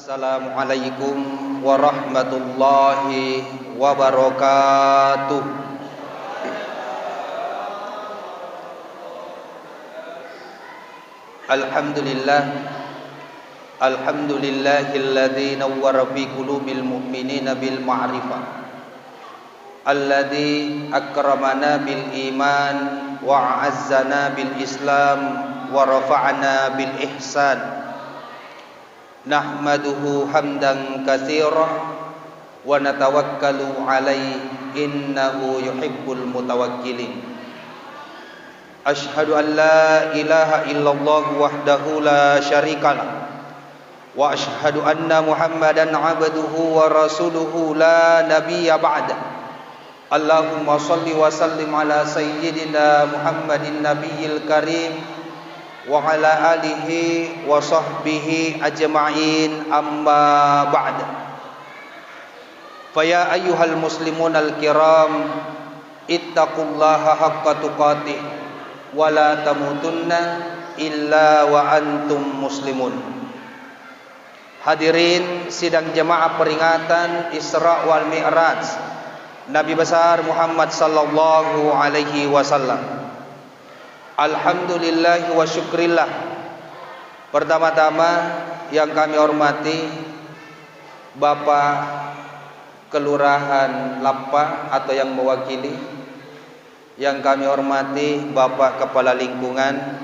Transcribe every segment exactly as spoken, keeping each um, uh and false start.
Assalamualaikum warahmatullahi wabarakatuh. Alhamdulillah. Alhamdulillahilladzi nawwara fi qulubil mu'minina bil ma'rifah. Alladzi akramana bil iman wa a'azzana bil islam wa rafa'ana bil ihsan. Nahmaduhu hamdan katsira wa natawakkalu alaihi innahu yuhibbul mutawakkilin. Asyhadu an la ilaha illallah wahdahu la syarikalah. Wa asyhadu anna Muhammadan abduhu wa rasuluhu la nabiyya ba'da. Allahumma salli wa sallim ala sayyidina Muhammadin nabiyil karim wa ala alihi wa sahbihi ajma'in, amma ba'd. Fa ya ayyuhal muslimunal kiram, ittaqullaha haqqa tuqatih wa la tamutunna illa wa antum muslimun. Hadirin sidang jamaah peringatan Isra wal Mi'raj Nabi besar Muhammad sallallahu alaihi wasallam. Alhamdulillah wa syukrillah. Pertama-tama yang kami hormati Bapak Kelurahan Lappa atau yang mewakili, yang kami hormati Bapak Kepala Lingkungan,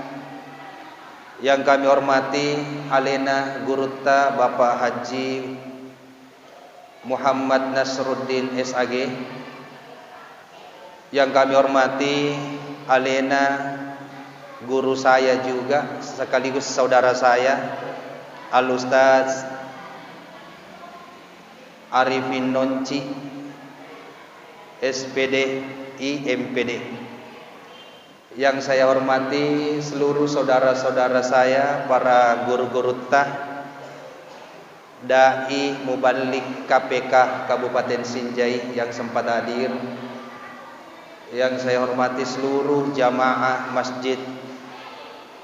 yang kami hormati alena gurutta Bapak Haji Muhammad Nasruddin S A G, yang kami hormati alena guru saya juga sekaligus saudara saya, Al Ustaz Arifin Nonci, S P D I, M P D. Yang saya hormati seluruh saudara-saudara saya, para guru-gurutta, dai, muballigh, K P K Kabupaten Sinjai yang sempat hadir. Yang saya hormati seluruh jamaah Masjid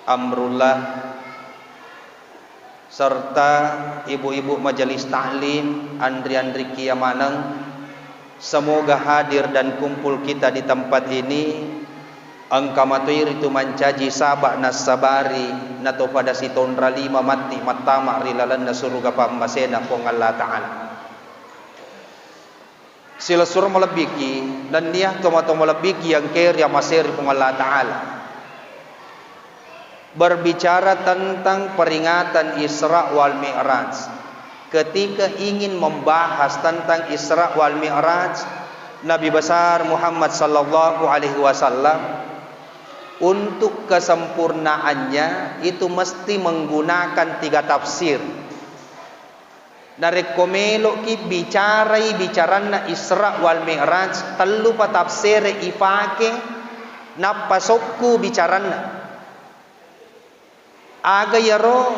Amrullah, serta ibu-ibu majelis taklim, anri-anrikkiya maneng, semoga hadir dan kumpul kita di tempat ini engka matoi ritu mancaji saba nassabari nato pada sitonra lima matti mattama ri lalenna suruga pammasena Puang Allah Ta'ala. Silessureng malebbiki, nennia tomatoa malebbiki yang keri amaseri Puang Allah Ta'ala. Berbicara tentang peringatan Isra wal Mi'raj, ketika ingin membahas tentang Isra wal Mi'raj Nabi besar Muhammad sallallahu alaihi wasallam, untuk kesempurnaannya itu mesti menggunakan tiga tafsir. Narekko melo'ki bicarai bicaranna Isra wal Mi'raj, tellupa tafsere ifake nappa sokku bicaranna. Aga iyaro?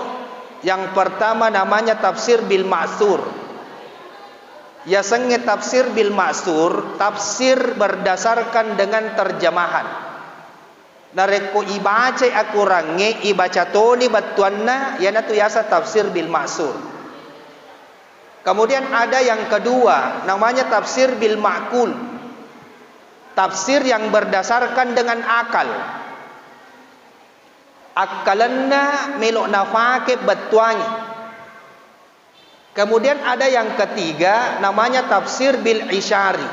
Yang pertama namanya tafsir bil ma'sur. Yasengnge tafsir bil ma'sur, tafsir berdasarkan dengan terjemahan. Narekko ibacai akorangnge, ibaca toni bettuanna, iyanatu yaseng tafsir bil ma'sur. Kemudian ada yang kedua, namanya tafsir bil ma'kul. Tafsir yang berdasarkan dengan akal. Akkalenna melo nafake bettuangnge. Kemudian ada yang ketiga, namanya tafsir bil isyari.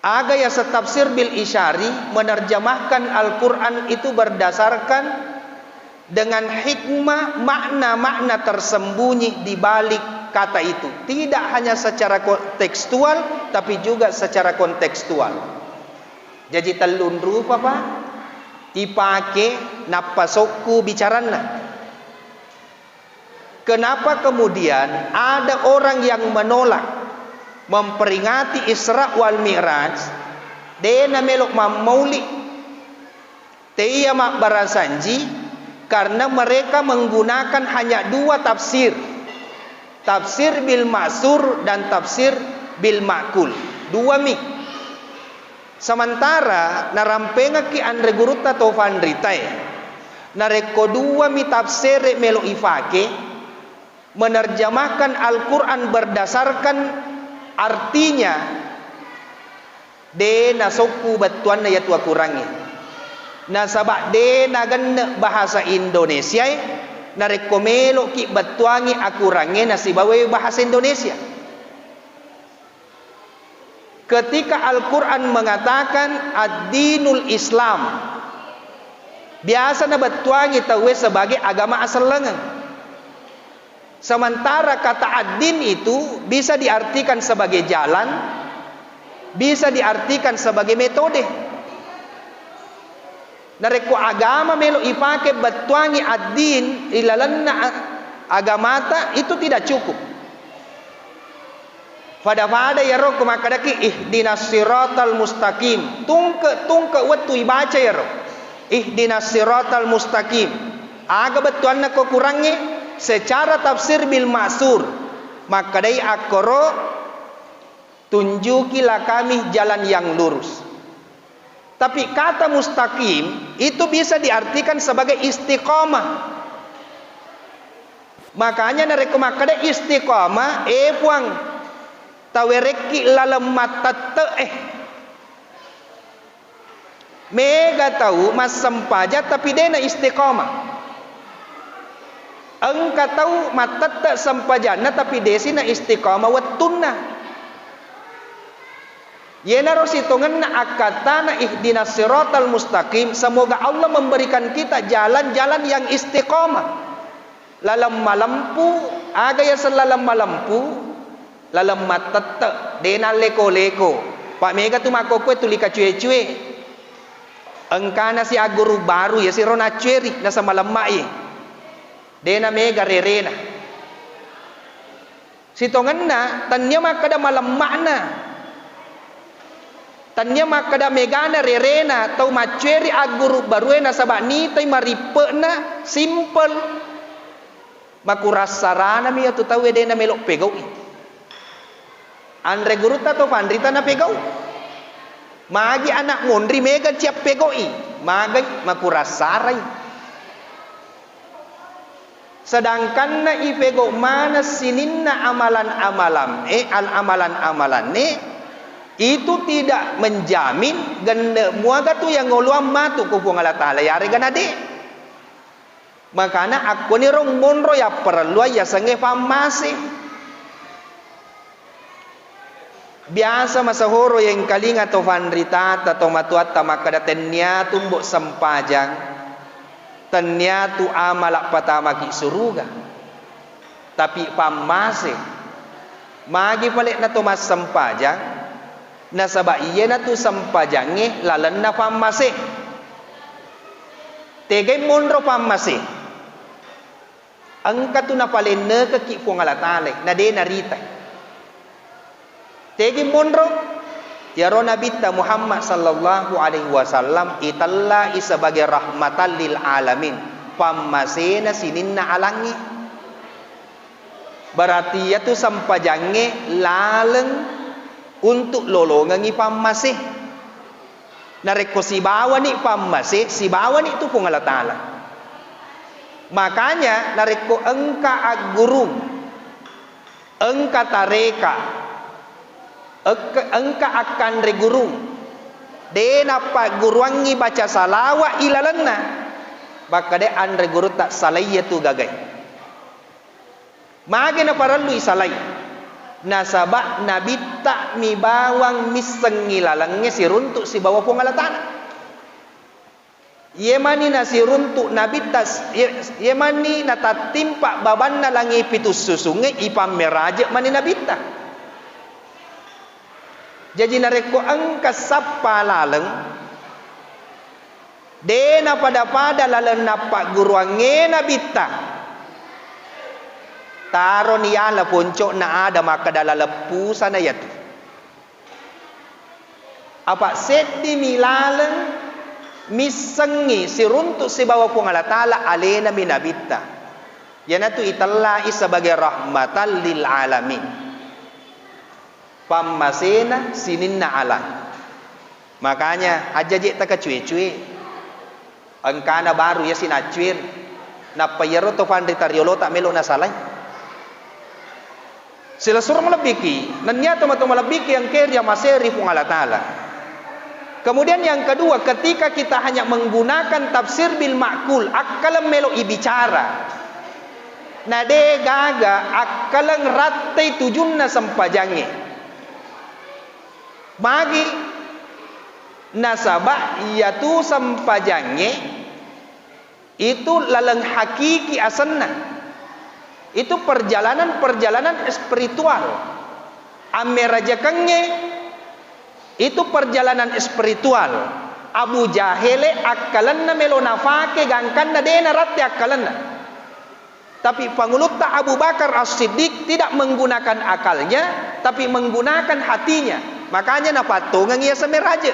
Aga yaseng tafsir bil isyari? Menerjemahkan Al-Quran itu berdasarkan dengan hikmah, makna-makna tersembunyi di balik kata itu. Tidak hanya secara kontekstual, tapi juga secara kontekstual. Jaji tellung rupa, Pak, ipake nappa sokku bicaranna. Kenapa kemudian ada orang yang menolak memperingati Isra wal Mi'raj, de namelo mammauli, teiya mabbarasanji, karena mereka menggunakan hanya dua tafsir, tafsir bil ma'sur dan tafsir bil ma'kul. Dua mi. Sementara narampengekki anre gurutta to fanritae, narekko dua mi tafsere melo ifake, Menerjemahkan Al-Quran berdasarkan artinya, de nasokku bettuanna iyatu akurangnge. Nasaba de nagenne bahasa Indonesiae, narekko meloki bettuangi akurangnge nasibawai bahasa Indonesia. Ketika Al-Quran mengatakan ad-dinul Islam, biasa nabettuangi tauwe sebagai agama asellengeng. Sementara kata ad-din itu bisa diartikan sebagai jalan, bisa diartikan sebagai metode. Narekko agama melo ipake bettuangi ad-din ilalenna a-, agamata, itu tidak cukup. Fada-fada iyaro ko makkedaki ihdinas siratal mustaqim, tungke-tungke wettu ibaca iyaro ihdinas siratal mustaqim. Aga bettuanna ko kurangnge? Secara tafsir bil ma'sur makkedai akkoro, tunjukilah kami jalan yang lurus. Tapi kata mustaqim itu bisa diartikan sebagai istiqomah. Makanya narekko makkeda istiqomah, eh Puang, tawerekki laleng mattette'e. Mega tau massempajang tapi dena istiqomah. Engka tau mattette sempajanna tapi desi na istiqomah wettunna. Yenaro sitongenna akkattana ihdinas siratal mustaqim, semoga Allah memberikan kita jalan-jalan yang istiqomah. Laleng malempu, aga yaseng laleng malempu? Laleng mattette, de nalleko-leko. Pa mega tu makkokkoe tuli kacue-cue. Engkana si agguru baru yasiro naccueri, nasaba lemma ye. De namega rerena. Sitongenna, tennia makkeda malemma'na. Tennia makkeda megana rerena, tau maccueri agguru barue nasaba nitai marippe'na, simpel. Makurassaranami iyatu tauwe de namelo pegau'i. Anre gurutta to fanrita napegau. Magi anak monri mega ciappegau'i, magai makurassarai. Sedangkanna ipegau maneng sininna amalan-amalan, eh, al-, amalan-amalanne, itu tidak menjamin genne muaga tu yang ngoluang matu ko Puang Allah Taala, yarega nade. Makana akkoniro monro yapparelluang yasengnge pammase. Biasa masehoro yengkalinga to fanritata, to matuatta makkeda, tennia tu mbo sempajang, tennia tu amala patamaki suruga, tapi pammase. Magi pale'na to massempajang? Nasaba iyanatu sempajangnge lalenna pammase. Tegai monro pammase? Engka tu napalennekekki Puang Allah Taala, na de naritai. Tegi monro? Iyaro Nabitta Muhammad sallallahu alaihi wasallam itellai sebagai rahmatan lil alamin, pammasena sininna alangnge. Berarti iyatu sempajangnge laleng untuk lolongengngi pammase. Narekko sibawani pammase, sibawani tu Puang Allah Taala. Makanya narekko engka aggurung, engka tareka, ek-, engka akkanre gurung, de nappagguruangngi baca salawa ilalenna, makkeda anre gurutta salai iyatu gagai. Magi naparellui salai? Nasaba Nabitta mi bawang missengngi lalengnge siruntuk sibawa Puang Allah Taala. Iye mani nasiruntuk Nabitta, iye, iye mani natattimpa babanna langi pitu susungnge, ipammeraje mani Nabitta. Jaji narekko engka sappa laleng, de napada-pada laleng nappagguruangnge Nabitta. Taroni yala ponco'na ada makkeda laleng pusana yatu. Apa seddimi laleng missengngi siruntuk sibawa Puang Allah Taala, alenami Nabitta. Iyanatu itellai sebagai rahmatan lil alamin. Pammasena sininna alang. Makanya, aja je takacue-cue. Engkana baru iya sinaccueri. Nappa iyaro to fanrita riolota melo nasalai. Silessureng malebbiki, nennia tomatoa malebbiki engkae riamasei ri Puang Allah Ta'ala. Kemudian yang kedua, ketika kita hanya menggunakan tafsir bil ma'qul, akkaleng melo ibicara. Na de gaga akkaleng rattei tujunna sempajangnge. Magi? Nasaba iyatu sempajangnge itu laleng hakiki asenna. Itu perjalanan-perjalanan spiritual. Ammerajakengnge itu perjalanan spiritual. Abu Jahele akkalenna melo nafake gangkanna de naratte akkalenna. Tapi Pangulutta Abu Bakar As-Siddiq tidak menggunakan akalnya, tapi menggunakan hatinya. Makanya napattongengngi yaseng meraje.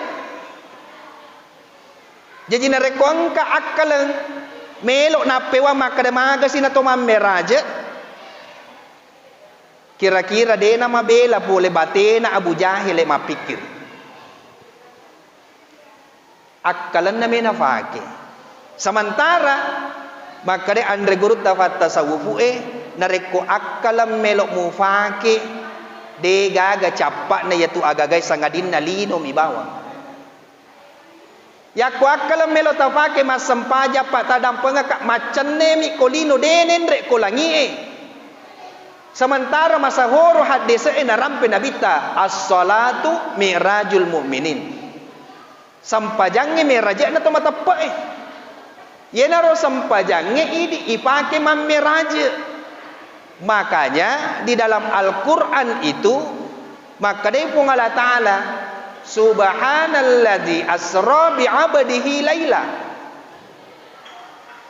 Jaji narekko engka akkaleng melo nappewang makkeda magasi na to mammeraje, kira-kira de namabela pole batena Abu Jahele mappikkiri. Akkalenna me nafake. Sementara makkeda anre gurutta fattasawufu e, narekko akkaleng melo mufake, de gaga cappa'na yatu agagae sangadinna lino mi bawang. Yakko akkaleng melo tafake massempajang, pattadampengaka, maccennemi ko lino, de nenre ko langie. Sementara masahoro haddese e narampe Nabitta, "As-salatu mi'rajul mu'minin." Sempajangnge meraje'na to mateppe'e. Yenaro sempajangnge idi ipake mammeraje. Makanya di dalam Al-Quran itu makkedai Puang Allah Ta'ala, "Subhanalladzi asra bi abdihi laila."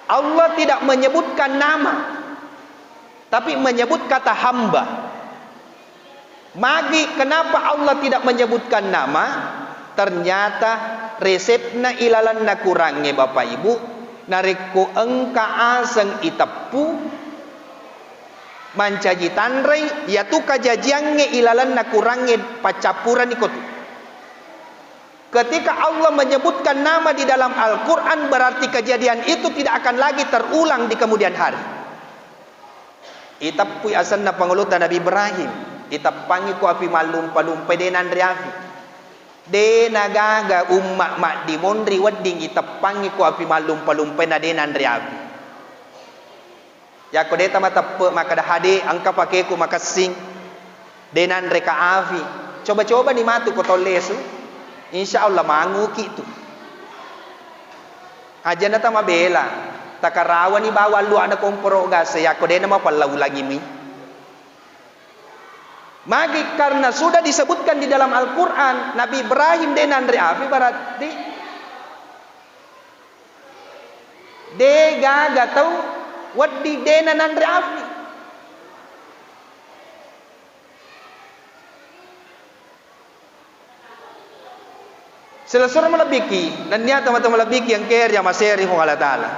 Allah tidak menyebutkan nama, tapi menyebut kata hamba. Magi kenapa Allah tidak menyebutkan nama? Ternyata resepna ilalenna kurangnge, Bapak Ibu, narekko engka aseng iteppu, mancaji tanrei, yatu kajajiangnge ilalenna kurangnge paccappurani kotu. Ketika Allah menyebutkan nama di dalam Al-Quran, berarti kejadian itu tidak akan lagi terulang di kemudian hari. Iteppui asenna pangulutta Nabi Ibrahim, iteppangngi ko api mallumpa-lumpai, de nanre api. De nagaga umma maddimonri wedding iteppangngi ko api mallumpa-lumpai na de nanre api. Yakko de tamateppe makkeda, "Hade, engka pakeku makessing, de nanreka afi." Coba-cobani matu ko tau lesu, insya Allah manguki tu. Aja na tamabela, takarawani bawang luwa'na komporo gas e, yakko de namapella ulangi mi. Magi? Karena sudah disebutkan di dalam Al-Quran, Nabi Ibrahim de nanre afi, berarti de gaga tau wedding de nanre afi. Silessureng malebbiki, nennia tomatoa malebbiki engkae riamasei ri Puang Allah Ta'ala.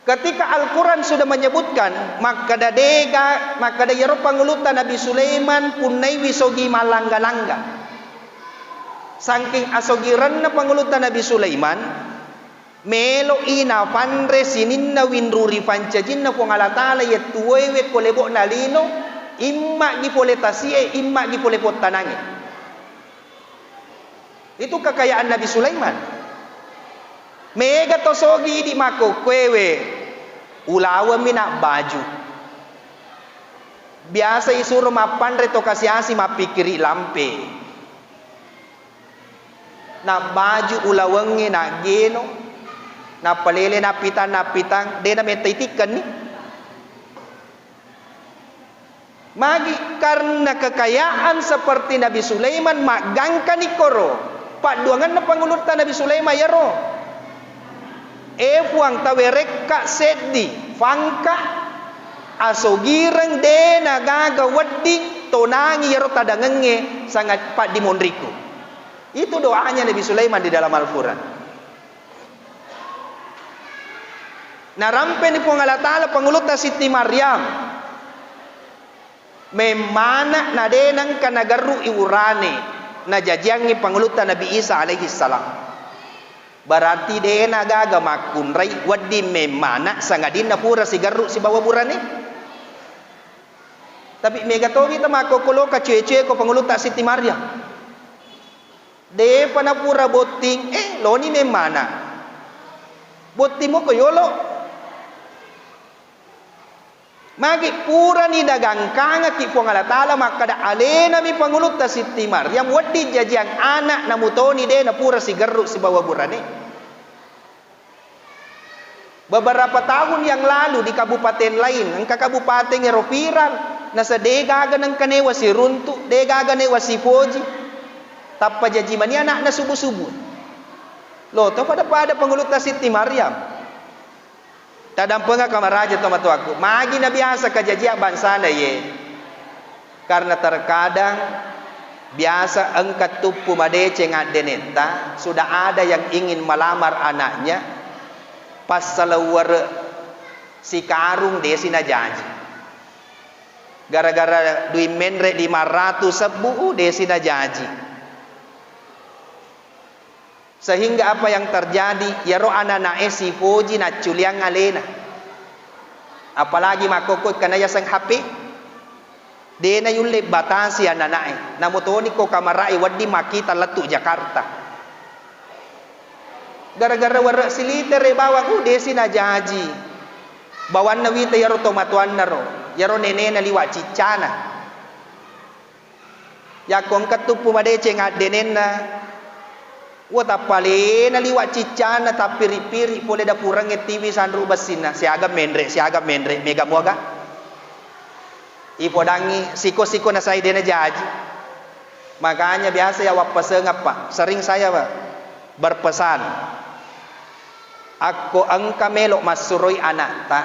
Ketika Al-Quran sudah menyebutkan, makkeda dega, makkeda iyaro pangulutta Nabi Sulaiman punnaiwi sogi malangga-langga. Sangking asogirenna pangulutta Nabi Sulaiman, melo'i napanre sininna winru ripancajinna Puang Allah Ta'ala, iya tuwoe wekko lebo'na lino, imma'gi pole tasie, imma'gi pole pottanange. Itu kekayaan Nabi Sulaiman. Mega to sogi idi makkokkoewe, ulawemmi nabbaju. Biasa isuro mappanre to kasi-asi mappikkiri lampe. Nabbaju ulawengnge, naggeno, nappalele nappitang-nappitang, de nametta itikkenni. Magi? Karena kekayaan seperti Nabi Sulaiman, maggangkani koro. Padduangenna pangulutta Nabi Sulaiman yaro. E Puang, tawerekka seddi fangka, asogireng de nagaga wedding tonangi yaro tadangengnge sanga paddimonriku. Itu doanya Nabi Sulaiman di dalam Al-Quran. Narampeni Puang Allah Ta'ala pangulutta Sitti Maryam. Memmana na de nengka nagerru'i urane, najajiangngi pangulutta Nabi Isa alaihi salam. Berarti de nagaga makkunrai wedding memmana sangadinna pura sigerru sibawa burane. Tapi mega towi ta makkokoloka cue-cue ko Pangulutta Sitti Maryam. Depa napura botting, eh, loni memmana. Botting moko yolo. Magi purani dagangkangaki Puang Allah Ta'ala makkada alenami Pangulutta Sitti Maryam wedding jajiang anak namutoni de napura sigerru sibawa burane. Beberapa tahun yang lalu di kabupaten lain, engka kabupaten ero viral, nasa degaga nengka newa siruntu, degaga newa sipoji, tappa jaji mani anakna subu-subu. Lo to pada-pada Pangulutta Sitti Maryam. Tadampengaka maraja tomatoakku, magi na biasa kajajia bangsana ye. Karena terkadang biasa engka tuppu madeceng addenetta, sudah ada yang ingin melamar anaknya, passaleng were sikarung desi najaji. Gara-gara dui menre lima ratus sebbu, desi najaji. Sehingga apa yang terjadi, iyaro anana'e sipoji nacculiang alena. Apalagi makkokko ikkana yaseng H P. Dena yulle batasi anana'e. Namo toni ko kamara'e wedding makkita lettu Jakarta. Gara-gara werre silitere bawang, uh, desi najaji. Bawanna wita iyaro tomatoanna ro, iyaro nenena liwa ciccana. Yakko engka tuppu madeceng addenenna, wo tappalena liwa ciccana, tappiri-piri pole dapurengnge tiwi sanru bessinna, siaga menre, siaga menre, mega muaga. Ipodangngi siko-siko nasai dena jaji. Makanya biasa ya wappasengappa, sering saya, Pak, berpesan. Akko engka melo massuroi anakta,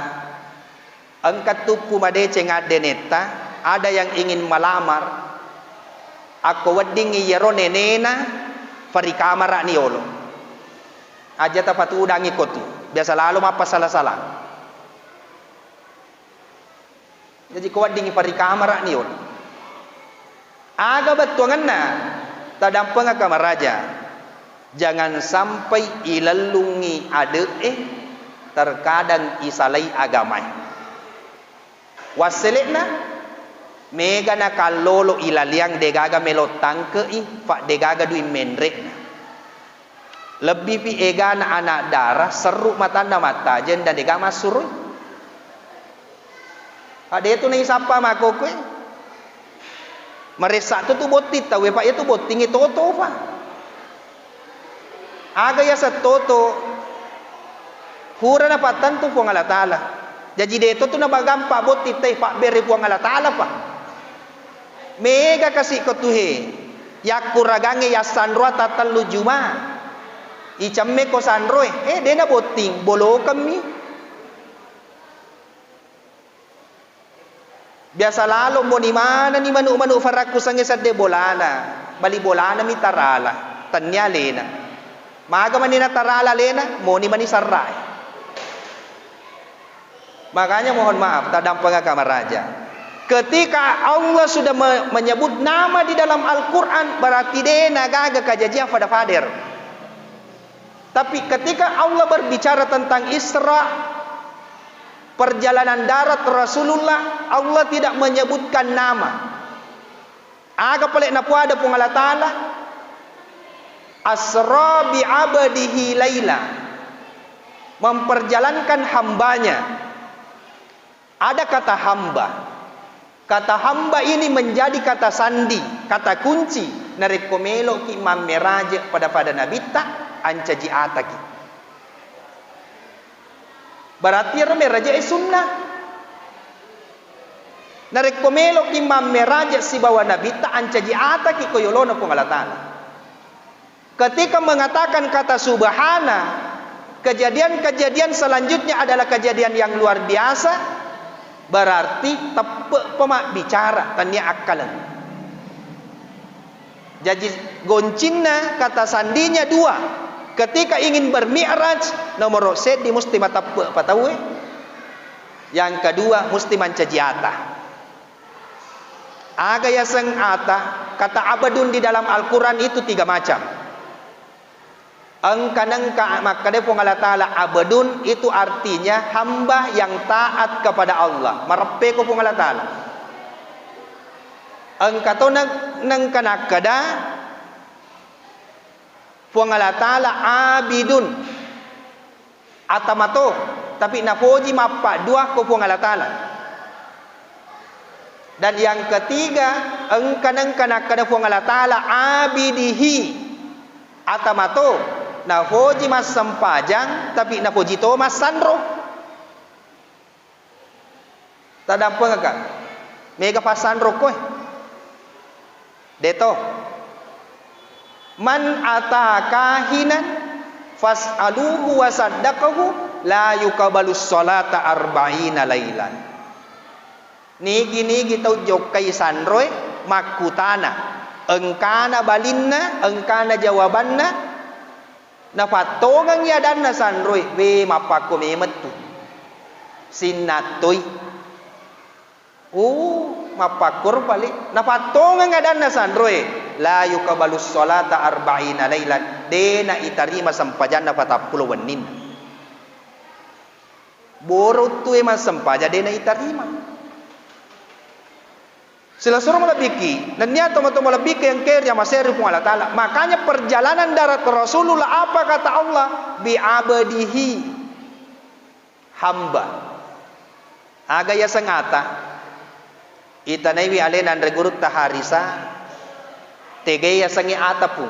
engka tuppu madeceng addenetta, ada yang ingin melamar, akko weddingngi iyaro nenena, farikamara'ni yolo. Aja tapatudangngi kotu, biasa lalo mappasala-sala. Jaji ko weddingngi farikamara'ni yolo. Aga bettuangenna, tadampengaka maraja. Jangan sampai ilellungngi ade'e, terkadang isalai agamae. Wassele'na, mega nakallolo ilaliang degaga melo tangke'i, fa degaga dui menre'na. Lebbipi egana anak dara, serru matanna mattajeng dan dega massuroi. Fa detu naisappa makkokkoe. Maressa tu tu botting tauwe, Pak, iya tu bottingnge toto, Pak. Aga yaseng toto? Hura napattentu Puang Allah Ta'ala. Jaji deto tu nabagampa botting tai, pabbere Puang Allah Ta'ala, Pak. Mega kasi ko tuhe. Yakkuragangnge yassanroa tattellu juma. Icemme ko sanroe, eh, dena botting, bolokemmi. Biasa lalo moni manenni manu'-manu' farakkusengnge sedde bolana, bali bolana mi tarala, tennia alena. Maga mani natarala alena, moni mani sarrae. Makanya mohon maaf, tadampengaka maraja. Ketika Allah sudah me-, menyebut nama di dalam Al-Quran, berarti de nagaga kajajiang fada-fadero. Tapi ketika Allah berbicara tentang Isra, perjalanan darat Rasulullah, Allah tidak menyebutkan nama. Aga pale napuada Puang Allah Ta'ala? Asra bi abdihi laila. Memperjalankan hambanya. Ada kata hamba. Kata hamba ini menjadi kata sandi, kata kunci. Narekko meloki mammeraje pada-pada nabitta, ancaji ataki. Berarti ero meraje e sunnah. Narekko meloki mammeraje sibawa nabitta, ancaji ataki ko yolona Puang Allah Ta'ala. Ketika mengatakan kata subhana, kejadian-kejadian selanjutnya adalah kejadian yang luar biasa, berarti teppe' pemabbicara, tania akkaleng. Jaji goncinna kata sandinya dua. Ketika ingin bermi'raj, nomoro seddi musti mateppe' patauwe. Yang kedua, musti mancaji ata. Aga yaseng ata? Kata abdun di dalam Al-Quran itu tiga macam. Engka nengka makkeda Puang Allah Ta'ala, abdun itu artinya hamba yang taat kepada Allah. Mareppe ko Puang Allah Ta'ala. Engka to neng-, nengka nakkeda Puang Allah Ta'ala abidun, atamato, tapi napoji mappaddua ko Puang Allah Ta'ala. Dan yang ketiga, engka nengka nakkeda Puang Allah Ta'ala abidihi, atamato, napoji massempajang, tapi napoji to massanro. Tadampengaka. Mega passanro koe. Deto. Man ata kahinan fas'aluhu wa saddaqahu la yuqabalus salata arba'ina lailan. Nigi-nigi tau jokkai sanroe makkutana, engkana balinna, engkana jawabanna, nafattongengngi adanna sanroe, we, mappakko memettu. Sinnattoi. Uh, mappakkoro pale. Nafattongeng adanna sanroe, la yuqabalus salata arba'ina lailan. De na itarima sempajanna patappulo wenninna. Boro uttue massempajang de na itarima. Silessureng malebbiki, nennia tomatoa malebbiki engkae ri amaseri Puang Allah Ta'ala. Makanya perjalanan darat Rasulullah, apa kata Allah? Bi abdihi, hamba. Aga yaseng ata? Itanaiwi alena anre gurutta Harisa, tegai yasengnge ata, Pung.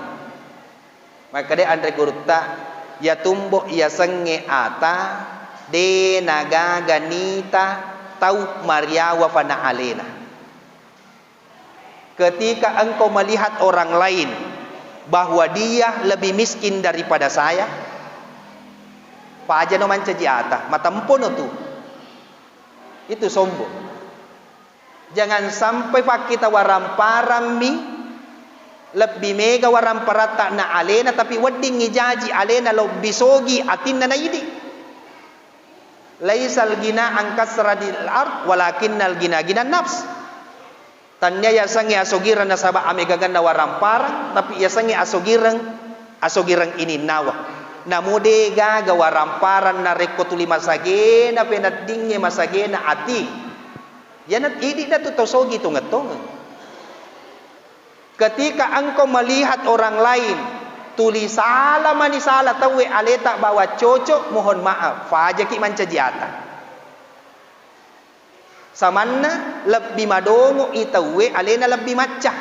Makkeda anre gurutta, yatumbo yasengnge ata, de nagaga nita tau mariawa fana alena. Ketika engkau melihat orang lain bahwa dia lebih miskin daripada saya, pajano mancaji ata, matempono tu. Itu sombong. Jangan sampai pakkita waramparang mi, lebbi mega waramparatta na alena, tapi weddingngi jaji alena lobbi sogi atinna na idi. Laisal gina an kasratil ard, walakinnal gina gina nafs. Tannia yasengnge asogireng nasaba amegaganna waramparang, tapi yasengnge asogireng, asogireng ininnawa. Namo de gaga waramparang narekko tuli masagena peneddingnge, masagena ati. Iyana idi'na tu tau sogi tongeng-tongeng. Ketika engkau melihat orang lain tuli sala mani sala tauwe aleta bawa cocok, mohon maaf, fajaki mancaji ata. Samanna lebbi madongo i tauwe alena lebbi macca.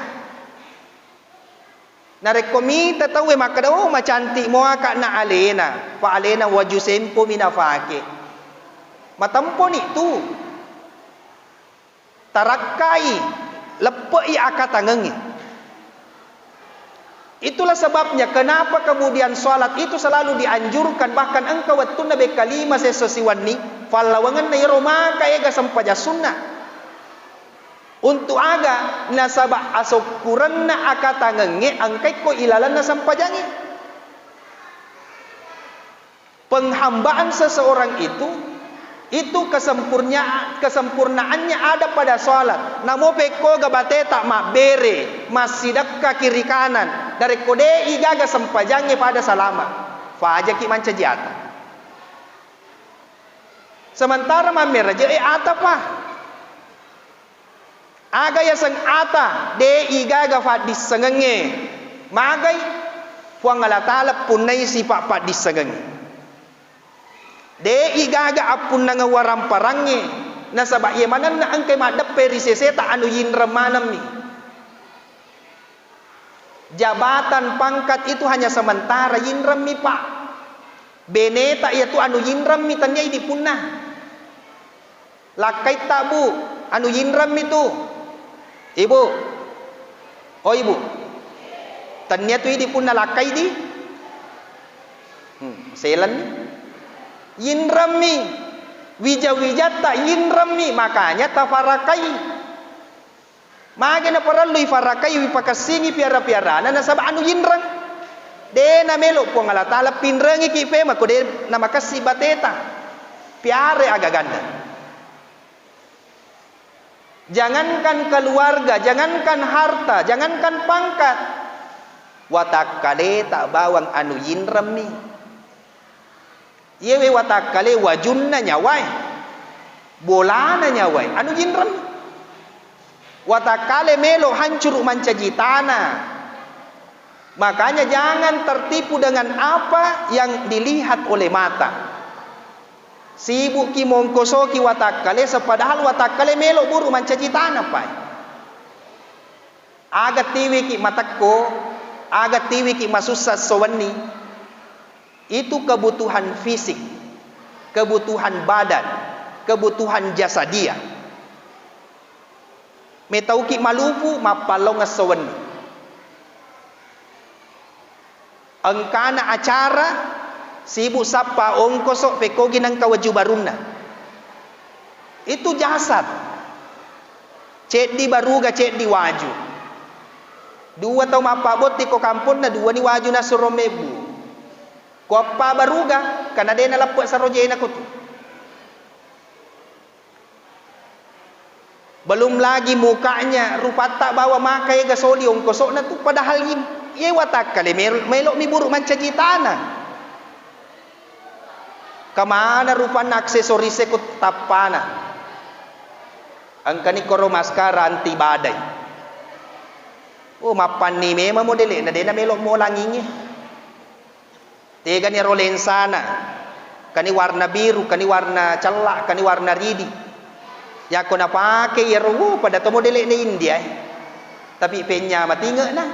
Narekko mita tauwe makkeda, "Oh, macantik moaka na alena," fa alena waju sempomi nafake. Matemponi tu. Tarakkai, leppe'i akatangengnge. Itulah sebabnya kenapa kemudian salat itu selalu dianjurkan, bahkan engka wettunna bekka lima sesso siwenni, fallawangenna iyaro maka ega sempajang sunna. Untuk aga? Nasaba asokkurenna akatangengnge engkaiko ilalenna sempajangnge. Penghambaan seseorang itu, itu kesempurnya-, kesempurnaannya ada pada salat. Namo pekkoga bateta mabbere, massidekka kiri kanan, narekko de igaga sempajangnge pada salama, fajaki mancaji ata. Sementara mammeraje e ata pa. Aga yaseng ata, de igaga faddissengengnge. Magai? Puang Allah Ta'ala punnai sipa paddissengengnge. De igaga appunnangeng waramparangnge, nasaba iye manenna engkai maddeppe ri seseta anu yinreng manemmi. Jabatan pangkat itu hanya sementara, yinremmi, Pak. Beneta iyatu anu yinremmi, tennia idi punna. Lakkaitta, Bu, anu yinremmi tu. Ibu. Oh, Ibu. Tennia tu idi punna lakkai di. Hmm, selenni. Yinremmi. Wija-wijatta yinremmi, makanya tafarakai. Magi naparellu ifarakai, ipakessingi piara-piarana nasaba anu yinreng. De namelo Puang Allah Ta'ala pinrengiki pemako de namakessi bateta. Piare agaganna. Jangankan keluarga, jangankan harta, jangankan pangkat. Watakkaleta bawang anu yinremmi. Iyewe watakkale wajunna nyawae, bolana nyawae, anu yinreng. Watakkale melo hancuru mancaji tana. Makanya jangan tertipu dengan apa yang dilihat oleh mata. Sibukki mongkosoki watakkale, sepadahal watakkale melo buru mancaji tana, pai. Aga tiwiki matekko, aga tiwiki masussa esso wenni, itu kebutuhan fisik, kebutuhan badan, kebutuhan jasadiah. Metauki malupu, mappallong esso wenni. Engkana acara, sibuk sappa ongkoso, pekogi nengka waju barunna. Itu jasad. Ceddi baruga, ceddi waju. Dua tau mappabotti ko kamponna, duani waju nassuro mebbu. Ko eppa baruga, kana de naleppe sarojena kotu. Belum lagi mukanya, rupatta bawa maka ega soli ongkosokna tu, padahal i-, iye watakkale mel-, melo mi buru mancaji tana. Kemana rupanna aksesoris e ko tappana? Engkani koro maskara anti badai. Oh, mappanni memang modele'na, de namelo molangingi. Tegani ero lensana, kani warna biru, kani warna cella, kani warna ridi. Yakko napake iyaro, wuh, pada to modele'na India, eh. Tapi penya matinge'na.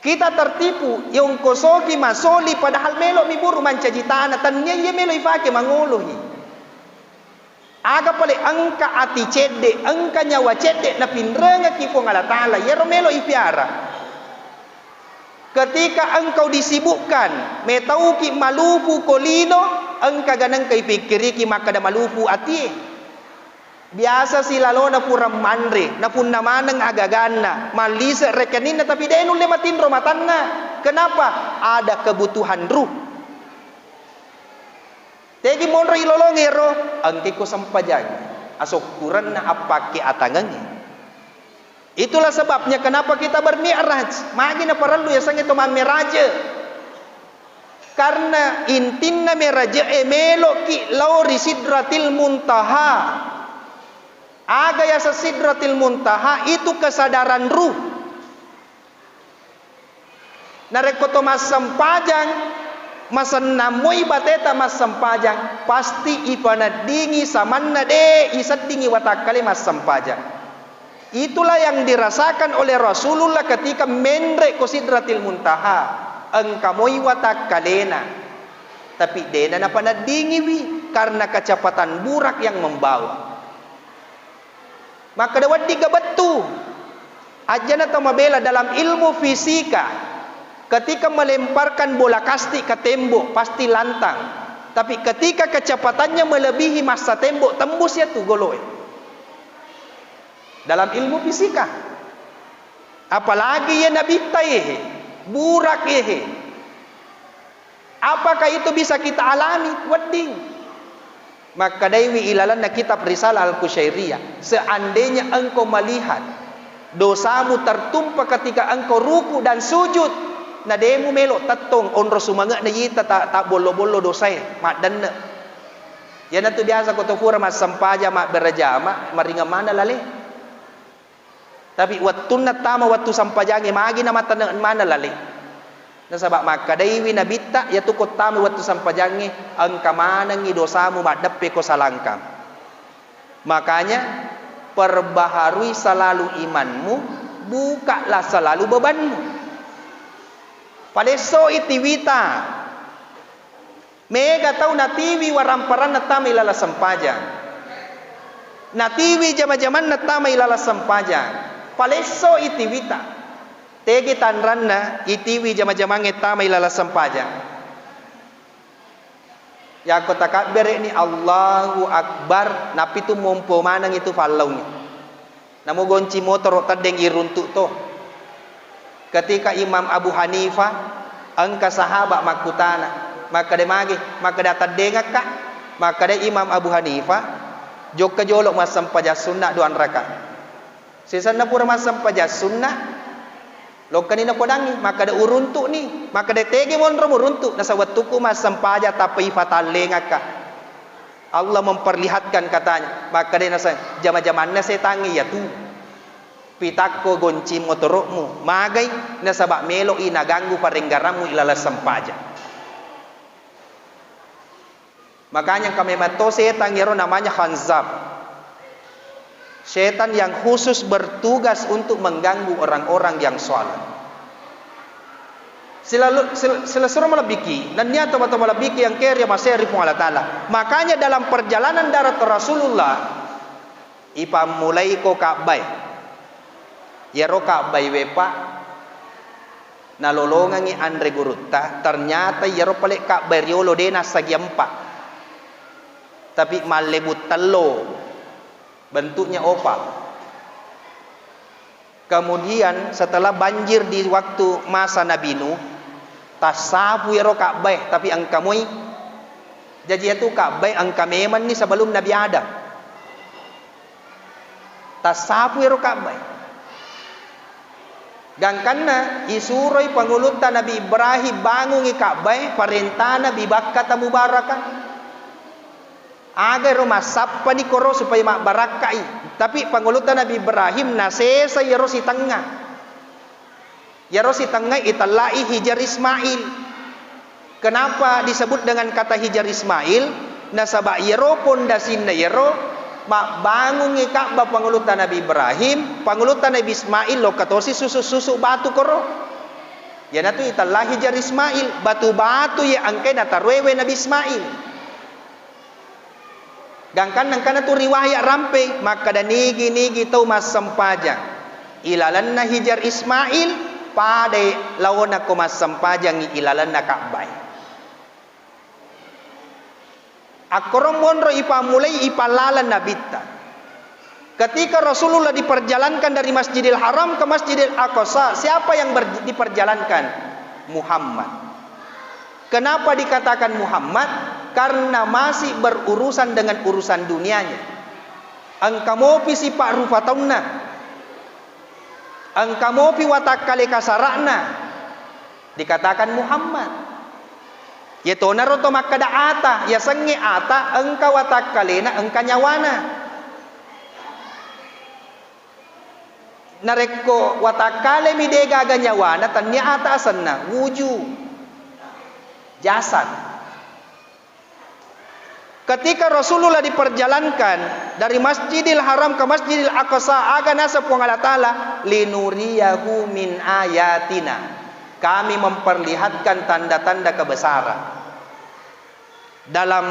Kita tertipu, yongkosoki masoli padahal melo mi buru mancaji tana, tannia iya melo ifake mangolohi. Aga pale engka ati cedde, engka nyawa cedde napinrengekki Puang Allah Ta'ala, iyaro melo ipiara. Ketika engkau disibukkan, metauki malupu ko lino, engka ganengka ipikkiriki makkeda malupu atie. Biasa silalona pura manre, napunna maneng agaganna, mallise rekeninna, tapi de nulle matinro matanna. Kenapa? Ada kebutuhan ruh. Tegi monro ilolongero, engke ko sempajang, asokkurenna appakke atangengnge. Itulah sebabnya kenapa kita bermi'raj. Magi naparellu yasengnge to mammeraje. Karena intinna meraje e meloki lao ri Sidratil Muntaha. Aga yaseng Sidratil Muntaha? Itu kesadaran ruh. Narekko to massempajang, masennang moi bateta massempajang, pasti ipaneddingi samanna de iseddingi watakkale massempajang. Itulah yang dirasakan oleh Rasulullah ketika menre ko Sidratil Muntaha, engka moi watakkalena, tapi dena napaneddingiwi karena kecepatan burak yang membawa. Makkeda wedding ga bettu. Ajjana tau mabela dalam ilmu fisika, ketika melemparkan bola kasti ke tembok, pasti lantang. Tapi ketika kecepatannya melebihi massa tembok, tembus ya tu goloe. Dalam ilmu fisika. Apalagi ya nabitta ehe, burak ehe. Apakah itu bisa kita alami? Wedding. Makkedaiwi ilalenna kitab Risalah Al-Qusyairiyah, seandainya engkau melihat dosamu tertumpah ketika engkau ruku dan sujud, na demu melo tettong onro sumange'na yita ta-, tabbollo-bollo dosae, maddenne. Iyanatu biasa ko to pura massempajang mabbere jama, maringeng maneng lale. Tapi wettunna tama wettu sampajangnge, magi namatane-, maneng lale. Nasaba makkedaiwi nabitta, iyatu ko tama wettu sampajangnge, engka manengngi dosamu maddeppe ko salangkang. Makanya, perbaharui selalu imanmu, bukalah selalu bebanmu. Palessoi tiwita. Mega tau natiwi waramparanna tama ilala sempajang. Natiwi jama-jamanna tama ilala sempajang. Palessoi tiwita. Tegi tanranna itiwi jama-jamangnge tama ilala sempajang. Yakko takabbere'ni Allahu Akbar, napitu mompo maneng itu fallaungnge. Namo gonci motoro teddeng iruntu to. Ketika Imam Abu Hanifah, engka sahabat makkutana, makkeda magi, makkeda teddengakka, makkeda Imam Abu Hanifah, jokka jolo massempajang sunna duanraka. Sisenna pura massempajang sunna, lokkani napodangngi, makkeda uruntu'ni, makkeda tegi monro muruntu, nasaba wettukku massempajang tappa ifatallengakka. Allah memperlihatkan katanya, makkeda naseng, jama-jamanna setangnge iyatu. Pitakko goncing motoro'mu, magai nasaba' melo'i naganggu parenggarammu ilaleng sempajang. Makanya engka memang to setang iyaro namanya khanzab. Setan yang khusus bertugas untuk mengganggu orang-orang yang sholat. Silalu-, sil-, silessureng malebbiki, nennia tau-tau malebbiki yang keri maseri Puang Allah Ta'ala. Makanya dalam perjalanan darat Rasulullah, ipammulaiko Ka'bae. Iyaro Ka'bae we, Pak, nalolongengngi anre gurutta, ternyata iyaro pale Ka'bae riolo de nassagi empa, tapi mallebu tello, bentuknya oval. Kemudian setelah banjir di waktu masa Nabi Nuh, tassapu iyaro Ka'bae, tapi engka moi. Jaji iyatu Ka'bae engka memenni sebelum Nabi Adam. Tassapu iyaro Ka'bae. Gangkanna isuroi pangulutta Nabi Ibrahim bangungi Ka'bae, parentana bibakkata mubaraka. Aga ero massappani koro supaya mabbarakkai. Tapi pangulutta Nabi Ibrahim nasesa iyaro sitengnga. Iyaro sitengnga itellai Hijar Ismail. Kenapa disebut dengan kata Hijar Ismail? Nasaba iyaro pondasinna iyaro mabbangungngi Ka'bah pangulutta Nabi Ibrahim, pangulutta Nabi Ismail lokka tosi susu-susu batu koro. Iyanatu itellai Hijar Ismail, batu-batu iya engkae nataroewe Nabi Ismail. Gangkanna engkana tu riwaya' rampe, makkeda nigi-nigi tau massempajang ilalenna Hijar Ismail, padai laona ko massempajangngi ilalenna Ka'bae. Akkoro monro ipammulai ipallaleng Nabitta. Ketika Rasulullah diperjalankan dari Masjidil Haram ke Masjidil Aqsa, siapa yang ber-, diperjalankan? Muhammad. Kenapa dikatakan Muhammad? Karena masih berurusan dengan urusan dunianya. Engka mopi sipa' rupa taunna. Engka mopi watakkale kasara'na. Dikatakan Muhammad. Iyatonaro to makkeda ata, yasengnge ata engka watakkalena, engka nyawana. Narekko watakkalemi degaga nyawana, tennia ata asenna, wuju, jasad. Ketika Rasulullah diperjalankan dari Masjidil Haram ke Masjidil Aqsa, aga naseng Puang Allah Ta'ala, "Linuriyahu min ayatina." Kami memperlihatkan tanda-tanda kebesaran. Dalam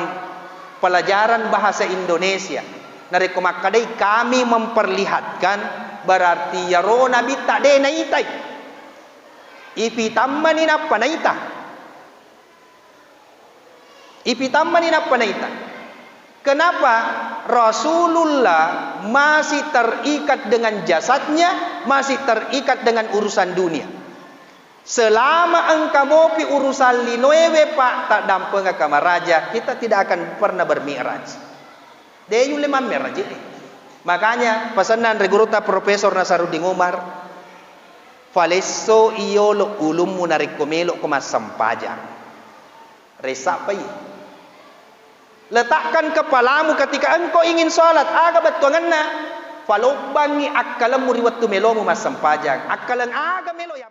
pelajaran bahasa Indonesia, narekko makkedai kami memperlihatkan, berarti iyaro nabitta de naitai. Ipitammani nappa naita. Ipitammani nappa naita. Kenapa? Rasulullah masih terikat dengan jasadnya, masih terikat dengan urusan dunia. Selama engka mopi urusan linoewe, Pak, taddampengaka maraja, kita tidak akan pernah bermi'raj. De yulle mammi'raj. Makanya, pasenna anre gurutta Profesor Nasaruddin Umar, "Falesso iyolo ulummu narekko melokko massempajang." Ressappai. Letakkan kepalamu ketika engkau ingin sholat. Aga bettuangenna? Falobbangi akkalemmu ri wettu melomu massempajang. Akkaleng aga melo ya?